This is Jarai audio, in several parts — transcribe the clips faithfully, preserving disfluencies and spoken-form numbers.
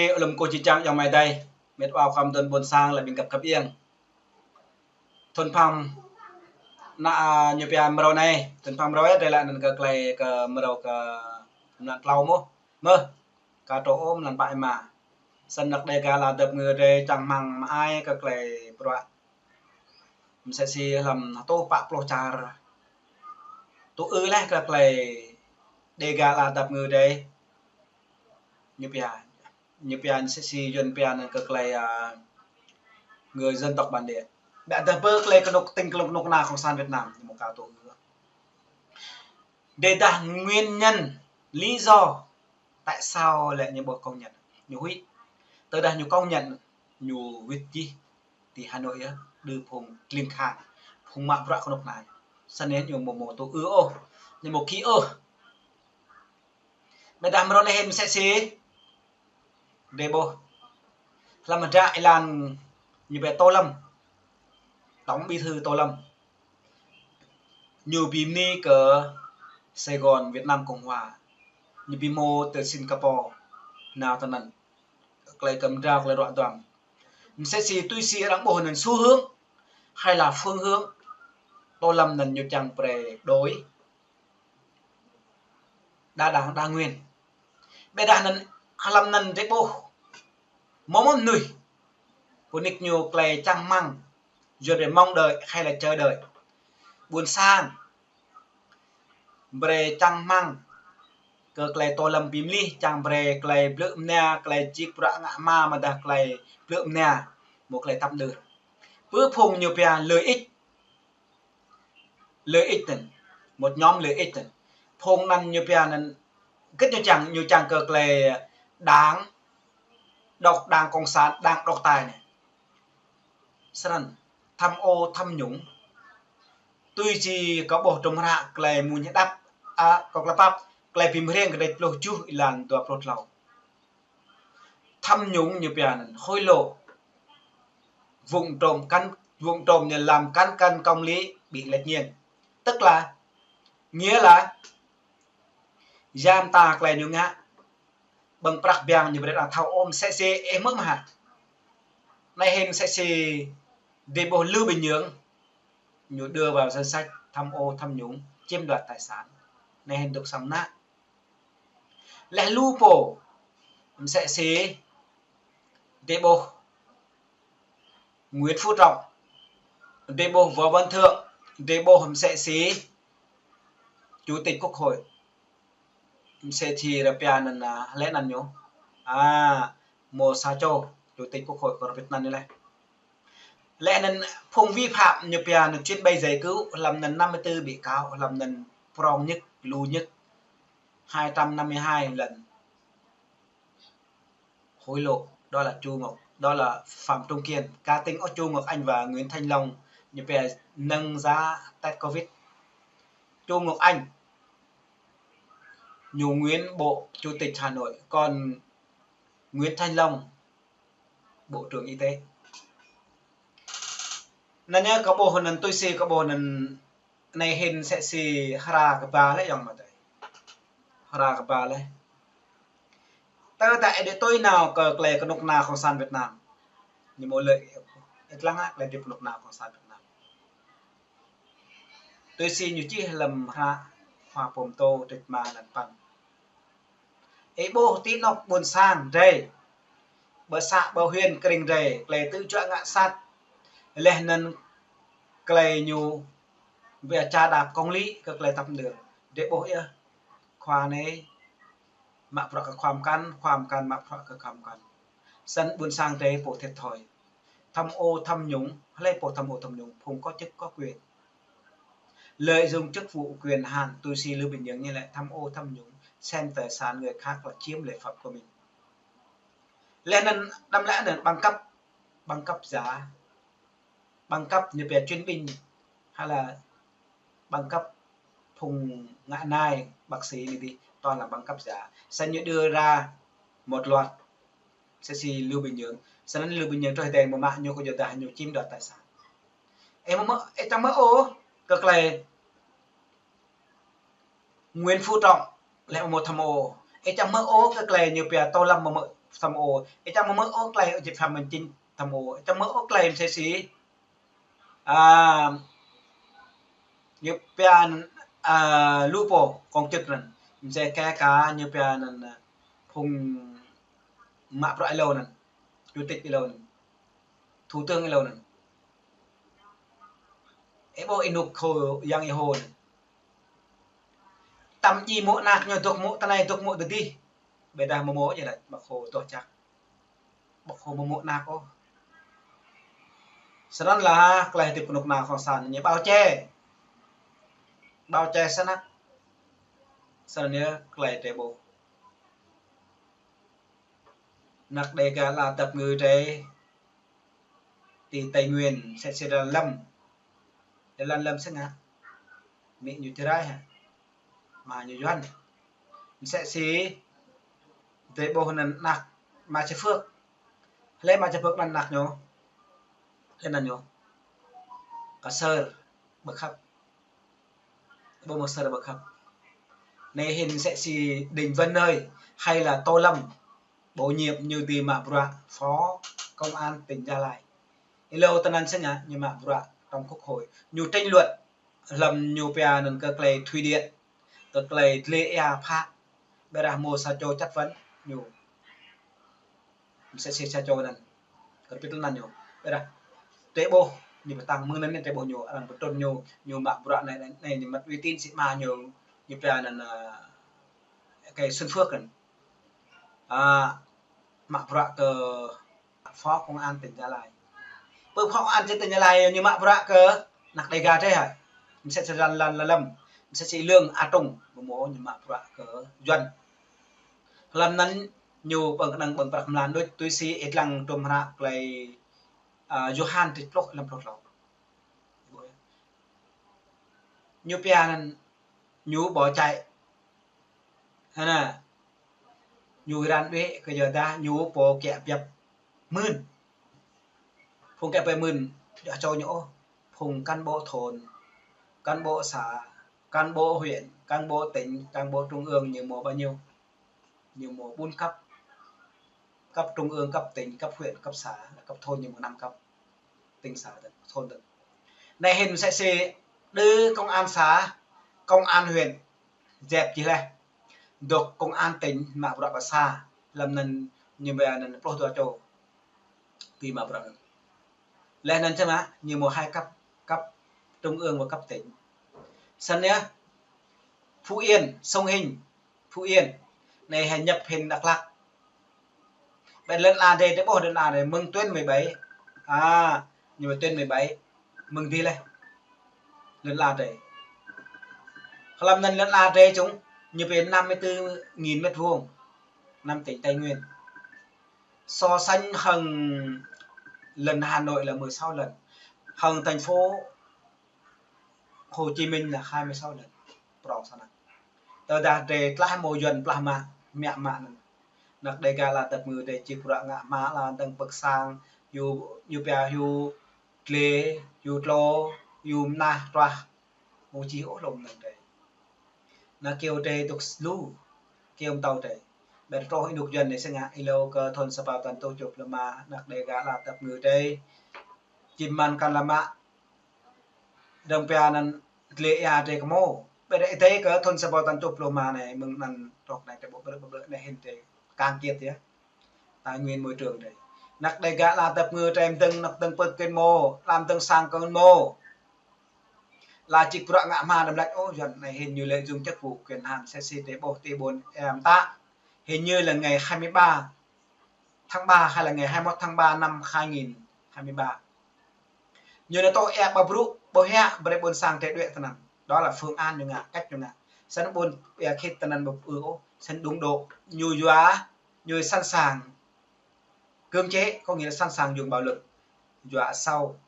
Ơ lŏm kơ či čang yŏng mai dai, met wa khăm dŏn ƀôn sang lĕ ƀing găp găp iăng. Thŭn pham anai, a, ñu pia mrâo anai, thŭn pham mrâo ĕ, dai lĕ anŭn kơ klei kơ mrâo kơ mlan klâo mơ̆. Mơ̆, kơ tŏ ôm mlan pă êma. Snăn anăk Dega lă dăp ngư dai čang rơmang mă ai kơ klei bruă. Msĕ si hlăm hơtuh pă pluh čar. Tŭ ư leh kơ klei Dega lă dăp ngư dai. Ñu pia, ñu pia msĕ si Yuăn pia anŭn kơ klei, a, người dân tộc bản địa. Ƀiă dah pơ klei kơnuk tĭng kơnuk kơnuk kơna Cộng sản Việt Nam, ñu mă kơ tŭ ư. Dai dah nguyên nhân, lý do, tại sao lĕ ñu ƀu công nhận. Ñu huĭ. Tơdah ñu công nhận, ñu wĭt čih ti Hà Nội yơh, đư phung kling khan, phung mă bruă kơnuk kơna. Snăn ñu mơ̆ mơ̆ tŭ ư ôh, ñu mơ̆ kĭ ôh. Ƀiă dah mrâo anai hĭn msĕ si, dai ƀuh. Hlăm hdră êlan ñu pia Tô Lâm. Tổng Bí thư Tô Lâm. Ñu bi mni kơ Sài Gòn, Việt Nam Cộng Hòa. Ñu bi hmô tơ Singapore. Nao tơ anŭn. Klei kơ mdrâo klei ruă duam. Msĕ si tui si arăng ƀuh anŭn xu hướng hay là phương hướng. Tô Lâm anŭn ñu čang brơi đổi đa đảng đa nguyên. Ƀiă dah anŭn hlăm anŭn dai ƀuh. Mơ̆ mơ̆ mnuih. Pô nik ñu klei čang rơmang. Yua brơi mong đợi hay là chờ đợi. Ƀôn sang. Brơi čang rơmang. Kơ klei Tô Lâm bi mlih čang brơi klei blư̆ mnia, klei čih bruă ngă hma mơ̆ dah klei blư̆ mnia. Mơ̆ klei tăp đưr. Pơ phung ñu pia lợi ích. Lợi ích anŭn, một nhóm lợi ích anŭn. Phung anŭn ñu pia anŭn, gĭt ñu čang, ñu čang kơ klei đảng, độc, đảng cộng sản, đảng độc tài anai. Snăn, tham ô tham nhũng. Tui si kâo ƀuh tơm hră klei mơñum đăp, a, kâo klei pap, Klei Bi Mơhriêng kdrêč pluh tơjuh êlan dua pluh klâo. Tham nhũng ñu pia anŭn, hối lộ. Vung trôm cán, vung trôm ñu làm cán cân công lý bị lệch nghiêng. Tức là, nghĩa là, yam ta klei ñu ngă, ƀơ̆ng prăk biang ñu brơi arăng thâo ôh msĕ si ih hmư̆ mơ̆ hă. Anai hĭn msĕ si dai ƀuh Lưu Bình Nhưỡng, ñu đưa vào danh sách tham ô tham nhũng, chiếm đoạt tài sản. Anai hĭn dŏ sang anai. Leh lu pô, msĕ si, dai ƀuh Nguyễn Phú Trọng, dai ƀuh Võ Văn Thưởng, dai ƀuh msĕ si, Chủ tịch Quốc hội, msĕ si rơpia anŭn, a, lĕ anŭn ñu. A, mơ̆ sa čô, Chủ tịch Quốc hội kơ Việt Nam anai lĕ. Lĕ anŭn phung vi phạm ñu pia anŭn chuyến bay giải cứu, hlăm anŭn năm mươi tư bị cáo, hlăm anŭn prong nhất, lu nhất, hai trăm năm mươi hai lần hối lộ, đó là Chu Ngọc, đó là Phạm Trung Kiên, cá tính của Chu Ngọc Anh và Nguyễn Thanh Long, ñu pia nâng giá test covid. Chu Ngọc Anh, ñu nguyên Bộ Chủ tịch Hà Nội, còn Nguyễn Thanh Long, Bộ trưởng Y tế. Anŭn ñu kâo ƀuh anŭn tui si kâo ƀuh anŭn anai hĭn msĕ si hra kơ ba lĕ yŏng mơ̆ tơi. Hra kơ ba lĕ. Tơdah ih dŏ tui nao kơ klei kơnuk kơna Cộng sản Việt Nam. Ñu mơ̆ lĕ, ih lăng hă klei dŏ kơnuk kơna Cộng sản Việt Nam. Tui si ñu čih hlăm hră Khoa Pôm Tô trĕč ma lăn păn. Ih ƀuh ti anŏ ƀôn sang drei, ƀơ să ƀơ huyện krĭng drei, klei tŭ juă ngă sat, leh anŭn klei ñu wĕ ča đăp công lý kơ klei tăp đưr. Drei ƀuh yơh, khua anai mă bruă kơ khua mkăn, khua mkăn mă bruă kơ khua mkăn. Snăn ƀôn sang drei pô thiệt thòi. Tham ô tham nhũng, hlơi pô tham ô tham nhũng, phung có chức có quyền. Lợi dụng chức vụ quyền hạn, tui si Lưu Bình Nhưỡng ñu lĕ tham ô tham nhũng, xem tài sản người khác là chiếm lợi pháp của mình. Leh anŭn đăm lĕ anŭn bằng cấp, bằng cấp giả, bằng cấp ñu pia chuyên binh, hay là bằng cấp phung ngă nai, bác sĩ anai dih, toàn là bằng cấp giả. Snăn ñu đưa ra một loạt, msĕ si Lưu Bình Nhưỡng. Snăn Lưu Bình Nhưỡng trôi đèn mơ̆ mă ñu kơ yua dah ñu chiếm đoạt tài sản. Ih mơ̆ mơ̆, ih čang hmư̆ ôh kơ klei Nguyễn Phú Trọng lĕ mơ̆ tham ô. Ih čang hmư̆ ôh kơ klei ñu pia Tô Lâm mơ̆ mơ̆ tham ô. Ih čang mơ̆ mơ̆ ôh tơlơi ôh jĕ Phạm Minh Chính tham ô. Ih čang mơ̆ ôh tơlơi msĕ si, a, ñu pia, a, lu pô công chức anŭn. Msĕ kơ ka ñu pia anŭn, a, phung mă bruă ih hlâo anŭn. Chủ tịch ih hlâo anŭn. Thủ tướng ih hlâo anŭn. Ih ƀuh ih nuk khô yang ih hô anŭn. Tăm djai mơ̆ anak ñu dŏ mơ̆ tơ anai dŏ mơ̆ tơ adih. Ƀiădah mơ̆ mơ̆ jĕ laĭ, mơ̆ khô dŏ čăk. Ƀu khô mơ̆ mơ̆ anak ôh. Snăn lah tơlơi hơdip kơnuk kơna Khŏng San ñu bao che. Bao che snăk. Snăn yơh tơlơi drei ƀuh. Anak Đêga ala dăp ngư drei ti Tây Nguyên msĕ si lăn lăm. Lăn lăm snăk. Amĭ ñu Jrai hă. Ama ñu Yuăn. Msĕ si drei ƀuh anăn anak Ama Čơ Phước. Hlơi Ama Čơ Phước anăn anak ñu. Hlơi anăn ñu. Kơ Sơr Ƀơ Khăp. Ƀuh mơ̆ Sơr Ƀơ Khăp. Anai hĭn msĕ si Đinh Văn Nơi hay là Tô Lâm. Bổ nhiệm ñu dưi mă bruă Phó Công an tỉnh Gia Lai. Ih hlâo tơ anăn snăn ñu mă bruă trong Quốc hội. Ñu tranh luận hlăm ñu pia anăn kơ tơlơi thủy điện, kơ tơlơi dlê ia phă, ƀiădah mơ̆ sa čô chất vấn ñu. Msĕ si sa čô anăn. Kơ pit anăn ñu. Ƀiădah drei ƀuh ñu pơtăng mơ̆ng anăn drei ƀuh ñu, arăng pơtrŭn ñu, ñu mă bruă anai, anai, anai, ñu mă uy tín sĭt mơ̆ ñu, ñu pia anăn, a, kơ Xuân Phước anăn. A, mă bruă kơ Phó Công an tỉnh Gia Lai. Pơ Phó Công an tỉnh Gia Lai ñu mă bruă kơ anak Đêga drei hă. Msĕ si lăn, lăn, lăn lăm. Msĕ si Lương A Trung. Mơ̆ mơ̆ ñu mă bruă kơ Yuăn. Hlăm anăn ñu ƀơ̆ng kơnơ̆ng ƀơ̆ng prăk mlan đôč tui si ih lăng tơm hră tơlơi, a, Yôhan trích pluh lăm pluh tlâo. Ñu pia anăn ñu bỏ chạy. Hă anăn, ñu ran đuĕ kơ yua dah ñu pô kiă biăp mưn. Phung kiă biăp mưn, djŏ čô ñu ôh. Phung cán bộ thôn, cán bộ xã, cán bộ huyện, cán bộ tỉnh, cán bộ trung ương ñu mơ̆ bao nhiêu? Ñu mơ̆ bốn cấp. Cấp trung ương, cấp tỉnh, cấp huyện, cấp xã, cấp thôn ñu mơ̆ năm cấp. Tỉnh xã, thôn tỉnh. Anai hĭn msĕ si đơ công an xã, công an huyện, djăp jih laih. Dŏ công an tỉnh mă bruă pơ xã, hlăm anăn ñu pia anăn pluh dua čô. Tui mă bruă anăn. Laih anăn čang mơ̆, ñu mơ̆ hai cấp, cấp trung ương và cấp tỉnh. Snăn yơh, Phú Yên, Sông Hinh, Phú Yên. Anai hĭn ñăp hĭn Dak Lak. Ƀiădah lŏn ala drei, drei ƀuh lŏn ala drei mơ̆ng tuyến mười bảy. A, ñu mơ̆ tuyến mười bảy. Mơ̆ng adih laih. Lŏn ala drei. Hlăm anăn lŏn ala drei čung, ñu pia năm mươi tư nghìn mét vuông. Năm tỉnh Tây Nguyên. So sánh hăng lŏn Hà Nội là mười sáu lần. Hăng thành phố Hồ Chí Minh là hai mươi sáu lần. Prŏng sa anăn. Tơdah drei tlaih mơ̆ Yuăn plah mă, mă mă anăn. Anak Đêga ala dăp ngư drei čih bruă ngă hma ala dơ̆ng pơ̆k sang, hyu, hyu pia hyu dlê, hyu tlô, hyu mnah truah. Mơ̆ čih ôh lŏm anăn drei. Anăn kyâo drei dŏ lu, kyâo mtâo drei. Ƀiădah truh ih nuk Yuăn anai snăn ngă, ih hlâo kơ thun sa rơbâo tăn tuh čô plơma, anak Đêga ala dăp ngư drei. Čim măn kăn lăm mă. Dơ̆ng pia anăn dlê ia drei kơ mơ̆. Ƀiădah ih dei kơ thun sa rơbâo tăn tuh pluh rơma anai, mơ̆ng anăn truh anai drei ƀuh ƀrư̆ ƀrư̆ anai hĭn drei kang kiet yơh. Tài nguyên môi trường drei. Anak Đêga ala dăp ngư drei mdơ̆ng, anak dơ̆ng pơ̆k kơ mơ̆, ala mdơ̆ng sang kơ mơ̆. Ala čih bruă ngă hma đăm lač ôh, Yuăn anai hĭn ñu lợi dụng chức vụ quyền hạn msĕ si drei ƀuh ti ƀuôn ia mơta. Hình như là ngày hai mươi ba tháng ba hay là ngày hai mươi mốt tháng ba năm hai nghìn hai mươi ba. Ñu anŭn tŏ ia ƀă brŭ, ƀu hia brơi ƀôn sang drei đuaĭ tơ anŭn. Đó là phương án ñu ngă, cách ñu ngă. Snăn ƀôn ia khĭt tơ anŭn ƀu ư ôh, snăn đung đô. Ñu yua, ñu sẵn sàng cưỡng chế, có nghĩa là sẵn sàng dùng bạo lực. Yua asâu,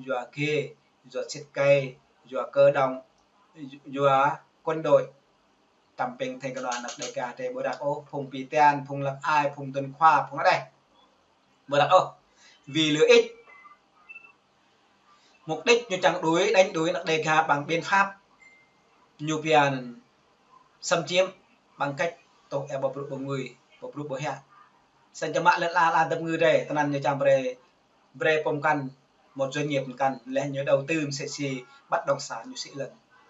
yua ghê, yua sĭt cay, yua cơ động, yua quân đội. Tăm pĕng thĕng kơ anŭn anak Đêga drei ƀu răk ôh, phung pơtian, phung lăk ai, phung tuần khóa, phung anŭn đeh. Ƀu răk ôh. Vì lợi ích, mục đích ñu čang đuổi, đánh đuổi anak Đêga bằng biện pháp ñu pia anŭn xâm chiếm bằng cách tŏ ia ƀă brŭ ƀă ngui, ƀă brŭ ƀă hia. Sĭt čơmă lĕ ala, ala dăp ngư drei, tơnăn ñu čang brei, brei pơm kăn, một doanh nghiệp kăn, lĕ ñu đầu tư msĕ si bất động sản ñu sĭ lăng.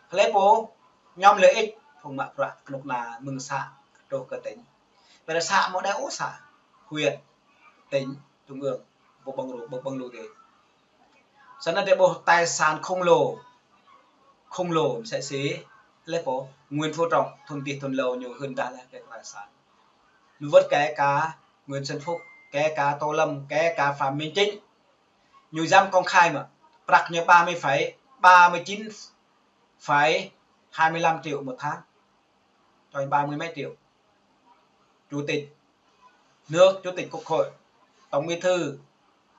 Hlơi pô, nhóm lợi ích, phung mă bruă kơnuk kơna mơ̆ng xã, truh kơ tỉnh. Ƀiădah xã mơ̆ đe ôh xã, huyện, tỉnh, trung ương, bộ băng lu, bộ băng lu dê. Sĭt anŭn drei ƀuh tài sản khổng lồ, khổng lồ msĕ si, hlơi pô, Nguyễn Phú Trọng, thun tih thun lô ñu hưn dah lĕ kơ tài sản. Lu wơ̆t kể cả Nguyễn Xuân Phúc, kể cả Tô Lâm, kể cả Phạm Minh Chính. Ñu dăm công khai mơ̆, prăk ñu ba mươi phẩy, ba mươi chín phẩy hai mươi lăm triệu một tháng. Cho ba mươi mấy triệu. Chủ tịch nước, chủ tịch quốc hội, tổng bí thư,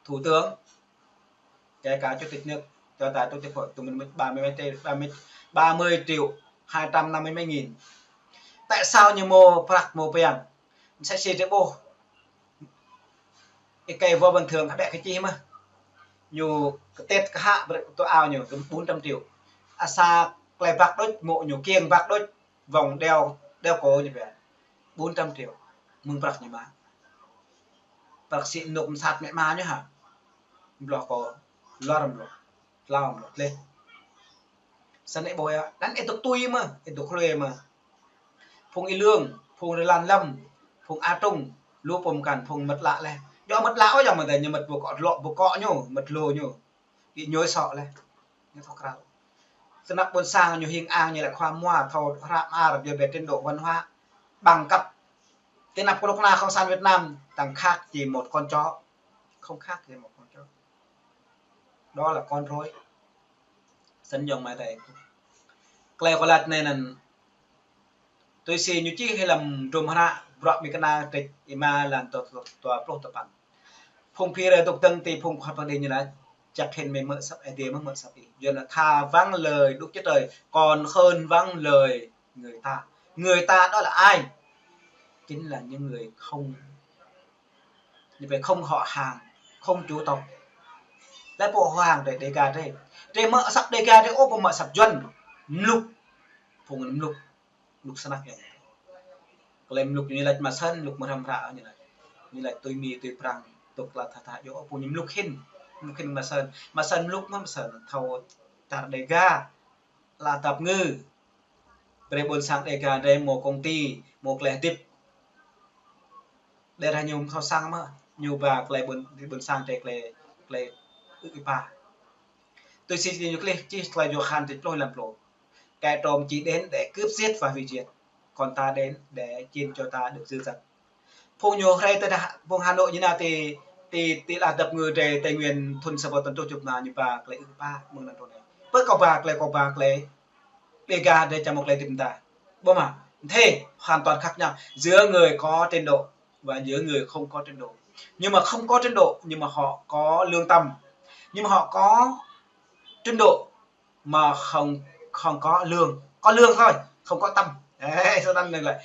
thủ tướng, kể cả chủ tịch nước, cho ta chủ tịch hội, tụi mình ba mươi mấy triệu, ba mươi, ba mươi triệu hai trăm năm mươi mấy nghìn. Tại sao ñu mơ̆ prăk mơ̆ piăng? Msĕ si drei ƀuh. Ih kơ Võ Văn Thưởng hă, ƀĕ kơ čih mơ̆. Ñu kơ Tết kơ hă brei tô ao ñu kơ bốn trăm triệu. Asa klei băk đôč, mơ̆ ñu kiêng băk đôč, vòng đeo, đeo cổ ñu ƀĕ. Bốn trăm triệu. Mơ̆ng prăk ñu mă. Prăk sĭ mơnŭk mơsat mĕ ama ñu hă. Bloh kơ, luar bloh. Hlâo mơ̆ tlĕ. Sĭt anai ƀuh yơh, anŭn ih dŏ tui mơ̆, ih dŏ hlue mơ̆. Phung Y Lương, phung Rơlan Lâm, phung A Trung, lu pơm kăn, phung mơ̆t lă leh. Yua mơ̆t lă ôh, yua mơ̆ tơ ñu mơ̆t ƀu kŏ dlŏ, ƀu kŏ ñu, mơ̆t lu ñu. Ih ñuai sŏ leh. Ñu thâo krao. Tơnap ƀôn sang ñu hing ang ñu lĕ khua mua, thâo hră mơar, yua ƀĕ trình độ văn hóa, bằng cấp. Tơnap kơnuk kơna cộng sản Việt Nam, tăng khác chỉ một con chó. Không khác gì một con chó. Đó là con ruồi. Sĭt yơh mơ̆ tơ. Klei kâo laĭ anai anŭn. Tui si ñu čih hlăm hrŏm hră, bruă ƀing kơna trĕč rơma lan dua, dua, dua pluh tơpăn. Phung phi rai dŏ dơ̆ng ti phung khua pơđĭ ñu laĭ, jăk hĭn mĕ mơ̆ asăp Ơi Adai mơ̆ mơ̆ asăp ih. Yua anŭn thà vắng lời Đức Chúa Trời, còn hơn vắng lời người ta. Người ta đó là ai? Chính là những người không Ñu ƀĕ không họ hàng, không chủ tộc. Hlơi pô họ hàng drei, Dega drei. Drei mơ̆ asăp Dega drei, ôh, pô mơ̆ asăp Yuan. Mluk. Phung mluk. Mluk snăk yơh. Klei mluk ñu laĭ mơ̆ sĭt, mluk mơ̆ hrăm hră ñu laĭ. Ñu laĭ tui Mi, tui Prăng, tŭk la tha tha, yơh, ôh, phung ñu mluk hĭn. Mluk hĭn mơ̆ sĭt. Mơ̆ sĭt mluk mơ̆ sĭt. Thâo čar Dega. Ala dăp ngư. Brei ƀôn sang Dega drei mơ̆ công ty, mơ̆ klei hơdip. Đe ră ñu mơ̆ thâo sang mơ̆, ñu ba klei ƀôn, ƀôn sang drei klei, klei ư̆ êpa. Tui si ñu klih čih klei Yôhan trĕč pluh lăm pluh. Kẻ trộm chỉ đến để cướp, giết và hủy diệt. Còn ta đến để chiên cho ta được dư dật. Phung ñu rai tơ dah, phung Hà Nội ñu nao ti, ti, ti ala dăp ngư drei Tây Nguyên thun sa ƀon tơntuh čup na ñu ba klei ư̆ êpa mơ̆ng anŭn tơ anai. Pơ kâo ba klei, kâo ba klei. Dega drei čang mơ̆ klei hơdip mơta. Ƀuh mơ̆, thế, hoàn toàn khác nhau. Giữa người có trình độ và giữa người không có trình độ. Nhưng mà không có trình độ, nhưng mà họ có lương tâm. Nhưng mà họ có trình độ mà không, không có lương. Có lương thôi, không có tâm. Đấy, sau đó là, là,